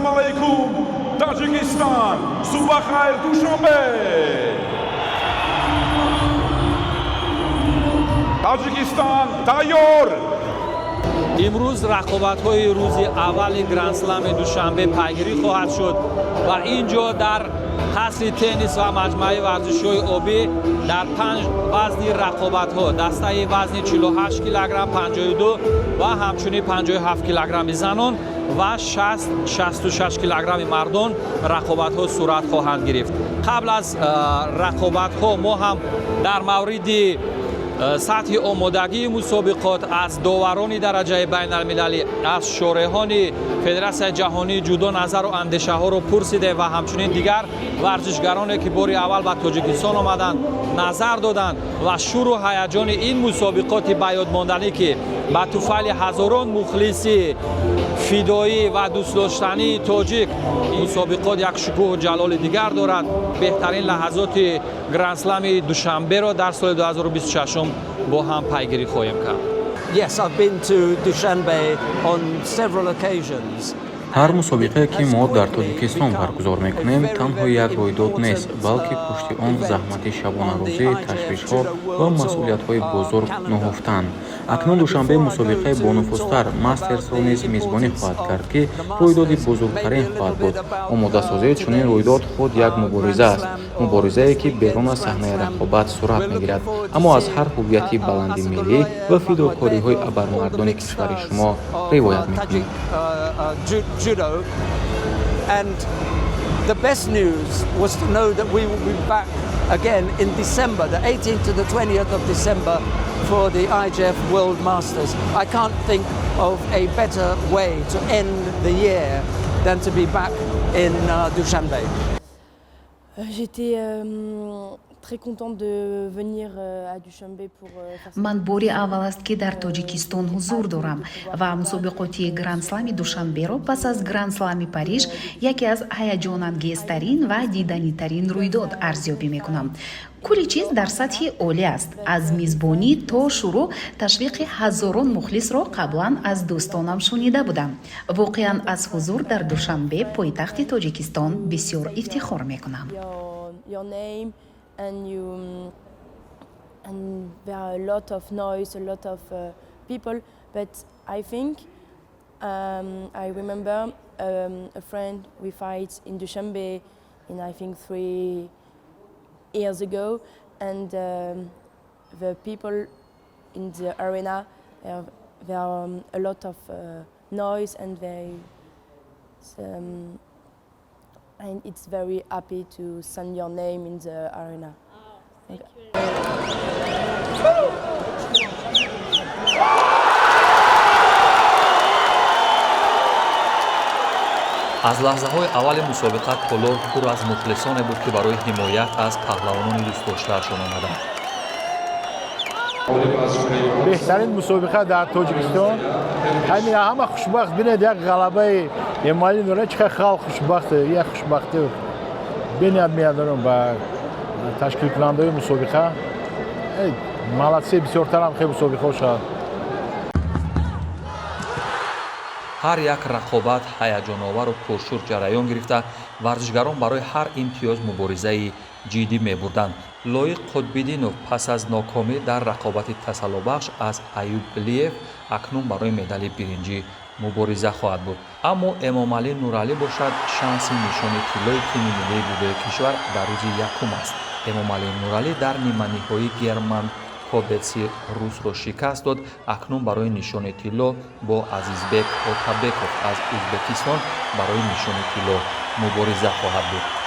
Ассалому алайкум, Таджикистан! Субҳ бахайр, Душанбе! Таджикистан тайёр! Имрӯз рақобатҳои рӯзи аввали Грандслами Душанбе пайгирӣ хоҳад шуд ва ин ҷо, дар қасри теннис ва маҷмӯаи варзишҳои обӣ, дар панҷ вазни рақобатҳо: дастаи вазни 48 килограмм, 52 ва ҳамчунин 57 килограмми занон ва 60, 66 килограмми мардон рақобатҳо сурат хоҳанд гирифт. Қабл аз рақобатҳо мо ҳам дар мавриди сатҳи омодагии мусобиқот аз доварони дараҷаи байналмилалӣ, аз шореҳони Федератсияи ҷаҳонии ҷудо назару андешаҳоро пурсидем ва ҳамчунин дигар варзишгароне, ки бори аввал ба Тоҷикистон омаданд, назар доданд ва шӯру ҳаяҷони ин мусобиқоти ба ёдмонданӣ, ки ба туфайли ҳазорон мухлиси фидоӣ ва дӯстдоштании тоҷик мусобиқот як шукӯҳу ҷалоли дигар дорад. Беҳтарин лаҳазоти Грандслами Душанберо дар соли 2026 бо ҳам пайгирӣ хоҳем кард. Yes, I've been to Dushanbe on several occasions. Ҳар мусобиқае, ки мо дар Тоҷикистон баргузор мекунем, танҳо як рӯйдод нест, балки пушти он заҳмати шабонарӯзӣ, ташвишҳо ва масъулиятҳои бузург нуҳуфтаанд. Акнун Душанбе мусобиқаи бонуфузтар, Мастерсро низ мизбонӣ хоҳад кард, ки рӯйдоди бузургтарин хоҳад буд. Омодасозии чунин рӯйдод худ як мубориза аст, муборизае, ки берун аз саҳнаи рақобат сурат мегирад, аммо аз ҳар ҳуввияти баланди миллӣ ва фидокориҳои абармардони кишвари шумо ривоят мекунад. Judo. And the best news was to know that we will be back again in December, the 18th to the 20th of December, for the IJF World Masters. I can't think of a better way to end the year than to be back in Dushanbe. J'étais très contente de venir à Dushanbe pour faire Ман бори аввал аст, ки дар Тоҷикистон ҳузур дорам ва мусобиқоти Грандслами Душанберо пас аз Грандслами Париж яке аз ҳаяҷонангезтарин ва диданитарин рӯйдод арзёбӣ мекунам. Кулли чиз дар сатҳи олӣ аст, аз мизбонӣ то шурӯъ. Ташвиқи ҳазорон мухлисро қаблан аз дӯстонам шунида будам. Воқеан, аз ҳузур дар Душанбе, пойтахти Тоҷикистон, бисёр ифтихор мекунам. Your name and there are a lot of noise, a lot of people. But I think I remember a friend we fight in Dushanbe in, I think, 3 years ago, and the people in the arena, there are a lot of noise and it's very happy to send your name in the arena. Thank you. Аз лаҳзаҳои аввали мусобиқа толор пур аз мухлисоне буд, ки барои ҳимоят аз паҳлавонони дӯстдоштаашон омаданд. Беҳтарин мусобиқа дар Тоҷикистон. Ҳамин ҳама хушбахт. Бинед, як ғалабаи Эмомалӣ Нуралӣ, чӣ қадр халқ хушбахт. Як хушбахтӣ бениҳоят меандорам ба ташкилкунандаҳои мусобиқа. Молодцы, бисёртарам хел мусобиқаҳо шавад. Ҳар як рақобат ҳаяҷоновару пуршӯр ҷараён гирифта, варзишгарон барои ҳар имтиёз муборизаи ҷиддӣ мебурданд. Лоиқ Қутбиддинов пас аз нокомӣ дар рақобати тасаллобахш аз Аюб Лиев акнун барои медали биринҷӣ мубориза хоҳад бурд, аммо Эмомалӣ Нуралӣ бошад, шанси нишони тиллои тими миллии ҷудои кишвар дар рӯзи якум аст. Эмомалӣ Нуралӣ дар ниманиҳоӣ Герман Кобетси русро шикаст дод. Акнун барои нишони тилло бо Азизбек Отабеков аз Ӯзбекистон барои нишони тилло мубориза хоҳад бурд.